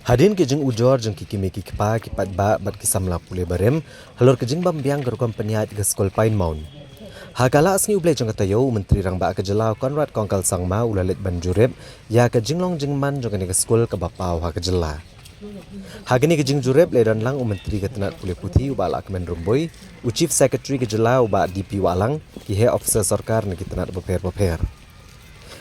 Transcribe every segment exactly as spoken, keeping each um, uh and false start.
Hadien ki jingujor jong ki kmie ki kpa, ki paidbah bad ki samla pule barim halor ka jingbym biang ka rukom pynïaid ka skul Pine Mount. Ha ka la sngi U Blei jong ka taïew, u Myntri Rangbah ka jylla u Conrad Kongkal Sangma u la leit ban jurip ïa ka jinglong jingman jong kane ka skul kaba paw ha ka jylla. Ha kane ka jingjurip la don lang u Myntri ka tnat pule puthi u Bah Lahkmen Rymbui, u Chief Secretary ka jylla u Bah D P Wahlang, ki heh officer sorkar na ki tnat bapher bapher.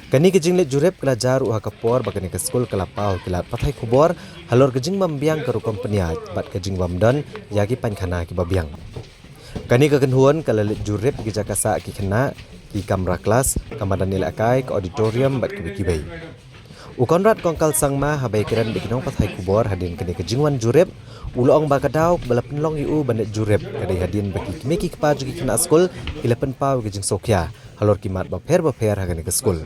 Kane ka jingleit jurip ka la jia ruh ha ka por ba kane ka skul ka la paw ki lad pathai khubor halor ka jingbym biang ka rukom pynïaid bad ka jingbym don ïa ki painkhana kiba biang. Kane ka kynhun ka la leit jurip ki jaka sah ki khynnah, ki kamra klas, ka madan ïalehkai, ka auditorium bad kiwei kiwei. U Conrad Kongkal Sangma, haba ïakren bad ki nongpathai khubor hadien kane ka jingwan jurip, u la ong ba ka daw ba la pynlong ïa u ban leit jurip ka dei hadien ba ki kmie ki kpa jong ki khynnah skul ki la pynpaw ïa ka jingsngewkhia halor ki mat bapher bapher ha kane ka skul.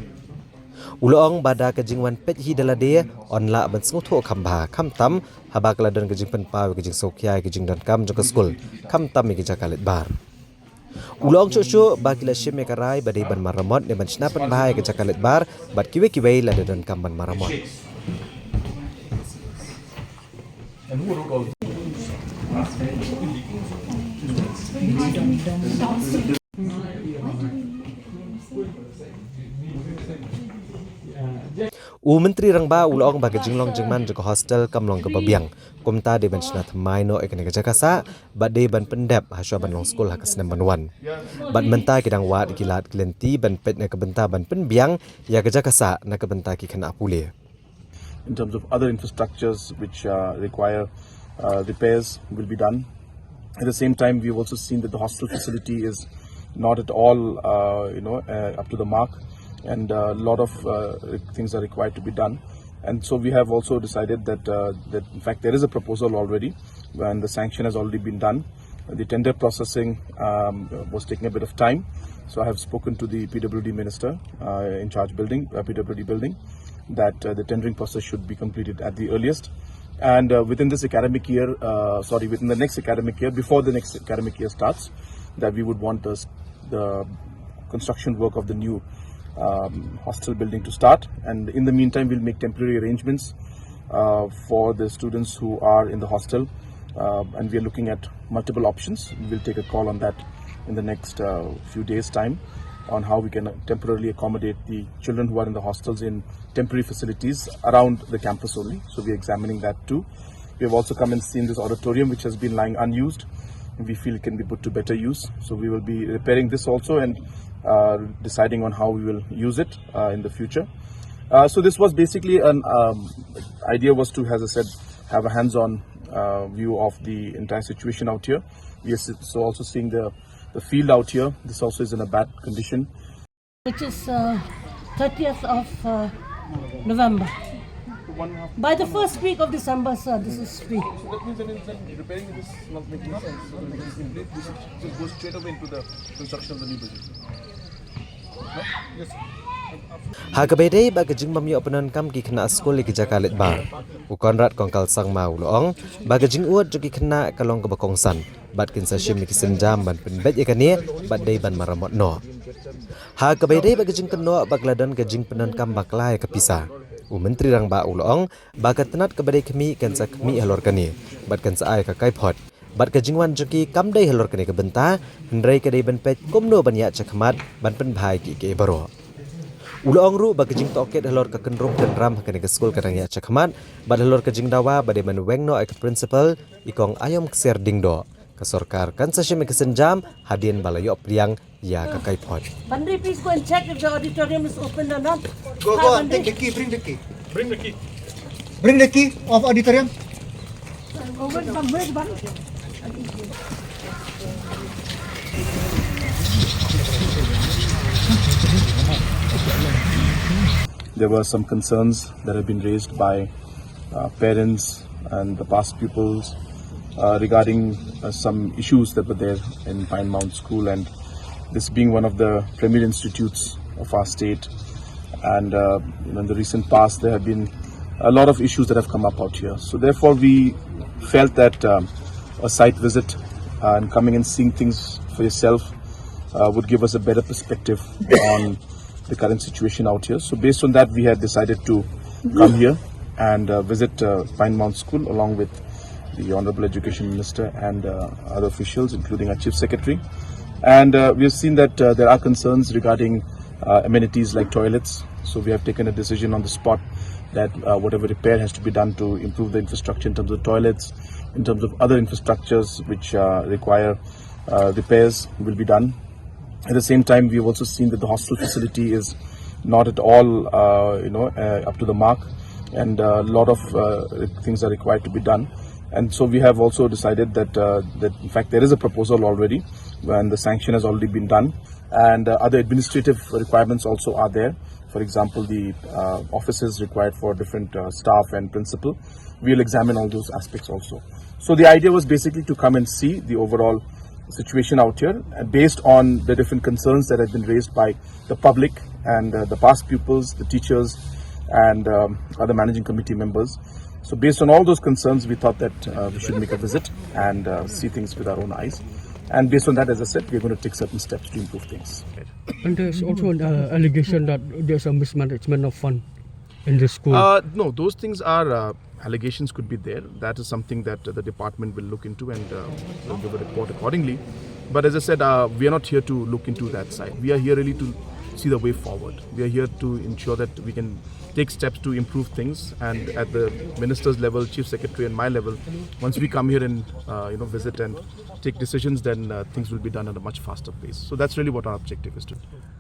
U la ong ba da ka jingwan peit hi da lade, yn lah ban sngewthuh kham bha, khamtam haba ka la don ka jingpynpaw ïa ka jingsngewkhia ïa ka jingdonkam jong ka skul, khamtam ïa ka jaka leit bar. U la ong shuh shuh ba ki la shim ïa ka rai ba dei ban maramot ne ban shna pynbha ïa ka jaka leit bar bad kiwei kiwei lada donkam ban maramot. U Myntri Rangbah u la ong ba ka jinglong jingman jong ka hostel kam long kaba biang, kumta dei ban shna thymmai noh ïa kane ka jaka sah bad dei ban pyndep hashwa ban long skul ha ka snem ban wan. Bad mynta ki dang wad ïa ki lad ki lynti ban peit na ka bynta ban pynbiang ïa ka jaka sah na ka bynta ki khynnah pule. In terms of other infrastructures which uh, require uh, repairs will be done. At the same time, we've also seen that the hostel facility is not at all, uh, you know, uh, up to the mark, and a lot of uh, things are required to be done. And so we have also decided that, uh, that in fact there is a proposal already, and the sanction has already been done. The tender processing um, was taking a bit of time, so I have spoken to the P W D minister uh, in charge building, uh, P W D building, that uh, the tendering process should be completed at the earliest. And uh, within this academic year, uh, sorry, within the next academic year, before the next academic year starts, that we would want the, the construction work of the new um, hostel building to start. And in the meantime, we'll make temporary arrangements uh, for the students who are in the hostel. Uh, and we are looking at multiple options. We'll take a call on that in the next uh, few days' time on how we can temporarily accommodate the children who are in the hostels in temporary facilities around the campus only. So we're examining that too. We have also come and seen this auditorium, which has been lying unused. We feel it can be put to better use. So we will be repairing this also and uh, deciding on how we will use it uh, in the future. Uh, so this was basically an um, idea was to, as I said, have a hands-on uh, view of the entire situation out here. We are s- so also seeing the, the field out here. This also is in a bad condition. Which is uh, thirtieth of uh, November. By the first week of December, sir, this is free. So that means that in repairing this is not making sense. So that means this should just go straight away into the construction of the new building. No? Yes. Ha kaba ïadei bad ka jingbym ïoh pyndonkam ki khynnah skul ïa ki jaka leit bar, u Conrad Kongkal Sangma u la ong ba ka jingud jong ki khynnah ka long kaba kongsan bad kin sa shim ïa ki sienjam ban pynbeit ïa kane bad dei ban maramot noh. Ha kaba ïadei bad ka jingkynnoh ba ka la don ka jingpyndonkam bakla ïa ka pisa, u Myntri Rangbah u la ong ba ka tnat kaba dei khmih kan sa khmih halor kane bad kan sa ai ka kaiphod. Bad ka jingwan jong ki kam dei halor kane ka bynta, hynrei ka dei ban peit kumno ban ïaid shakhmat ban pynbha ïa kiei kiei baroh. U la ong ruh ba ka jingtohkit halor ka kynrum kynram ha kane ka skul ka dang ïaid shakhmat bad halor ka jingdawa ba dei ban weng noh ïa ka principal, i Kong Aïom Ksiar Diengdoh, ka sorkar kan sa shim ïa ka sienjam hadien ba la ïoh pdiang ïa ka kaiphod. Pandri, please go and check if the auditorium is open or not. Go, go and take the key, bring the key. Bring the key. Bring the key of auditorium. There were some concerns that have been raised by uh, parents and the past pupils uh, regarding uh, some issues that were there in Pine Mount School, and this being one of the premier institutes of our state, and uh, you know, in the recent past there have been a lot of issues that have come up out here. So therefore, we felt that um, a site visit uh, and coming and seeing things for yourself uh, would give us a better perspective on the current situation out here. So based on that, we had decided to come here. and uh, visit uh, Pine Mount School along with the Honorable Education Minister and uh, other officials, including our Chief Secretary. And uh, we have seen that uh, there are concerns regarding uh, amenities like toilets. So we have taken a decision on the spot that uh, whatever repair has to be done to improve the infrastructure in terms of toilets, in terms of other infrastructures which uh, require uh, repairs, will be done. At the same time, we've also seen that the hostel facility is not at all, uh, you know, uh, up to the mark, and a lot of uh, things are required to be done. And so we have also decided that uh, that in fact there is a proposal already, and the sanction has already been done. And uh, other administrative requirements also are there. For example, the uh, offices required for different uh, staff and principal. We'll examine all those aspects also. So the idea was basically to come and see the overall situation out here, uh, based on the different concerns that have been raised by the public and uh, the past pupils, the teachers, and um, other managing committee members. So based on all those concerns, we thought that uh, we should make a visit and uh, see things with our own eyes. And based on that, as I said, we're going to take certain steps to improve things. And there's also an uh, allegation that there's a mismanagement of fund in the school. Uh, no, those things are uh, allegations could be there. That is something that uh, the department will look into and uh, will give a report accordingly. But as I said, uh, we are not here to look into that side. We are here really to see the way forward. We are here to ensure that we can take steps to improve things. And at the minister's level, chief secretary, and my level, once we come here and uh, you know visit and take decisions, then uh, things will be done at a much faster pace. So that's really what our objective is to.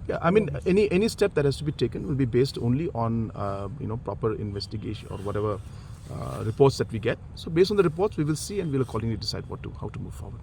Yeah, I mean, any any step that has to be taken will be based only on uh, you know proper investigation or whatever uh, reports that we get. So based on the reports, we will see and we'll accordingly decide what to how to move forward.